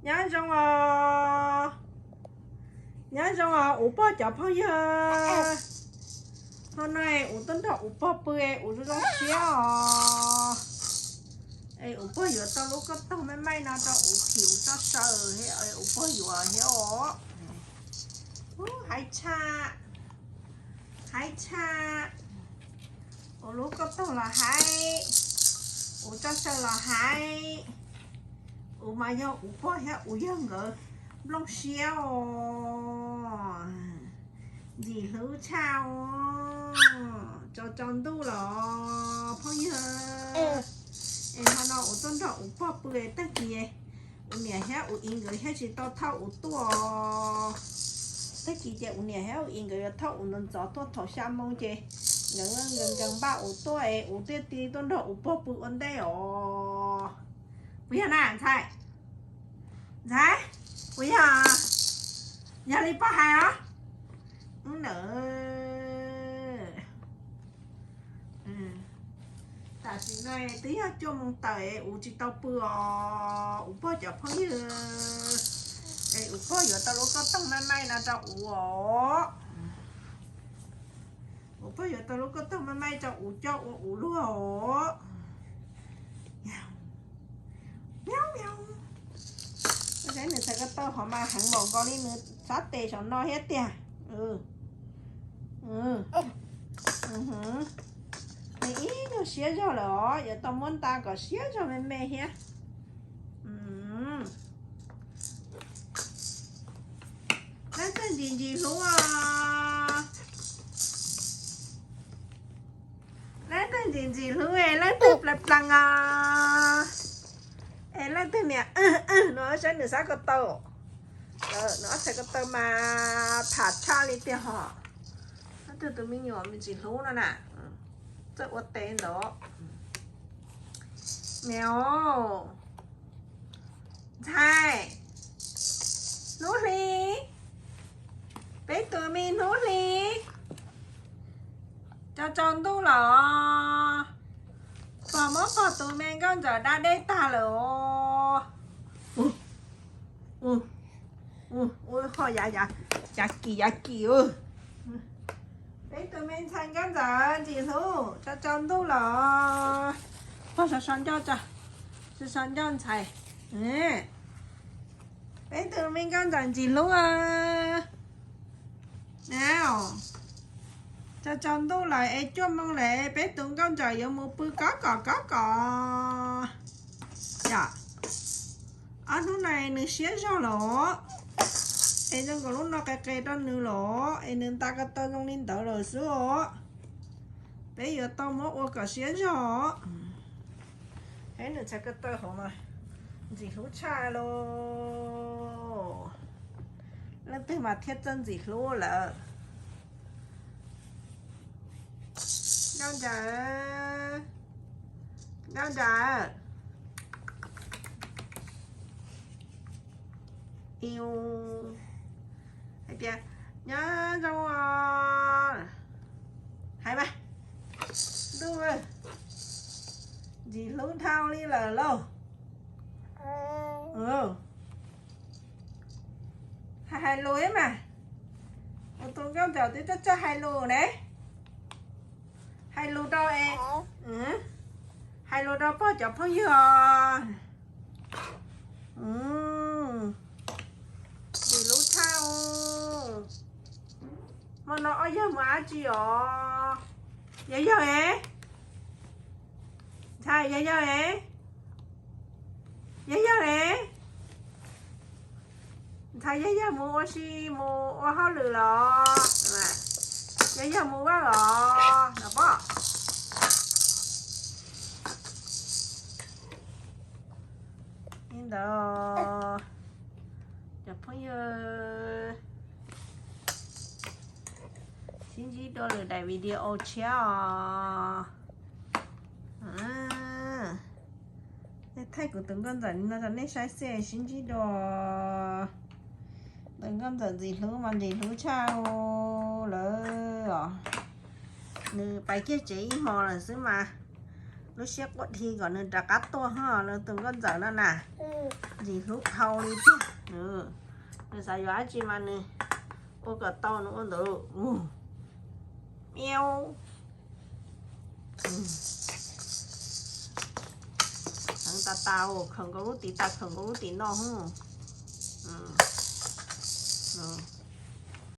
Nyob zoo os, nyob zoo os kuv pog cov phooj ywg. Hmo no kuv tuaj nrog kuv pog pw es kuv zoo zoo siab os. Es kuv pog yuav tau lub kauj toog maij maij no rau kuv thim kuv tso saw thiab, kuv pog yuav thiab os. Ub, haib tshaj, haib tshaj. Kuv lub kauj toog los haib, kuv tso saw los haib. Kuv mas yog kuv pog thiab kuv yawg nkawd nplooj siab os. Ntxim hlub tshaj os. Tsaus tsaus ntuj los phooj ywg. Es hmo no kuv tuaj nrog kuv pog pw, tag kis kuv niam thiab kuv txiv nkawd thiaj tsis tau thauj kuv tuaj. Tag kis ces kuv niam thiab kuv txiv nkawd yuav thauj kuv ntxov ntxov tuaj thaum xya moo ces nkawd nkees nkees npaj kuv tuaj es kuv thiaj li tuaj nrog kuv pog pw ua ntej os. Puas yog na ntxhais? Ntxhais, puas yog? Yog li pog hais os. Ub na. Tam sim no twb yog cuaj moo tawm es kuv tsis tau pw os kuv pog cov phooj ywg. Es kuv pog yuav tau lub kauj toog maij maij no rau kuv os. Kuv pog yuav tau lub kauj toog maij maij rau kuv coj ua kuv luag os. Saib nws txhais ko taw hov mas heev npaum nkaus li nws sab tes saum no thiab tiag. Nws ib nyuag siab zog lawm os, yuav tau muab nta kom siab zog me me thiab. Leej twg ntxim ntxim hlub os? Leej twg ntxim ntxim hlub es leej twg plees plees os? Es leej twg niam no saib nws sab ko taw. Nws ob txhais ko taw mas tham tshaj li tiag hos. Leej twg tus me nyuam me ntxim hlub no na? Txawj ua tes ntawd. Mèo, ntxhais, hnub hli, peb tus me hnub hli, tsaus tsaus ntuj los pog muab pog tus me nkauj ntxawm da dej tag lawm os. Ua ho yav, yav kis yav kis. Peb tus me ntxhais nkauj ntxawm ntxim hlub, tsaus tsaus ntuj los pog sov sov ncauj, sov sov ncauj ntxhais. Peb tus me nkauj ntxawm ntxim hlub. Tsaus tsaus ntuj lawm es cuaj moo lawm, peb tus nkauj ntxawm yuav mus pw kob kom kob kom. Yom, ob hnub no nws siab zog los, es zoo nkaus lub no qe qe rau nws los es nws nta ko taw zoo li ntawd lawm xwb os. Peb yuav tau muab ua kom siab zog. Eb, nws txhais ko taw hauv mas ntxim hlub tshaj los. Leej twg mas thiaj txawj ntxim hlub lawm. Nkauj ntxawm, nkauj ntxawm. Iu, hais tias nyob zoo os. Hais mas, ntuj, ntxim hlub dhau li lawm lauj. Hais hais lus ib mas, kuv tus nkauj ntxawm twb txawj txawj hais lus ne. Hais lus rau, hais lus rau pog cov phooj ywg os. Ntxim hlub tshaj. Hmo no ob yawg mus dab tsi os? Yog yawg es, ntxhais, yog yawg es, yog yawg es. Ntxhais, yog yawg mus ua si, mus ua hauj lwm los? Yog yawg mus vaj los no pob? Li ntawd, cov phooj ywg, sib ntsib dua lwm daim video tshiab os. Thaij kuv tus nkauj ntxawm li no rau nej saib xwb, sib ntsib dua. Tus nkauj ntxawm ntxim hlub mas ntxim hlub tshaj lawm os. Nws pais kiag tsev ib hmos lawm xwb mas. Lub siab quaj dhi kom nws rov qab tuaj ho, lawv tus nkauj ntxawm no na. Ntxim hlub dhau li tiag. Nws xav yuav dab tsi mas nws ua kom tau nws ua ntawd. Miau. Heev tas tas, khawm nkaus lub tim tas, khawm nkaus lub tim no hub.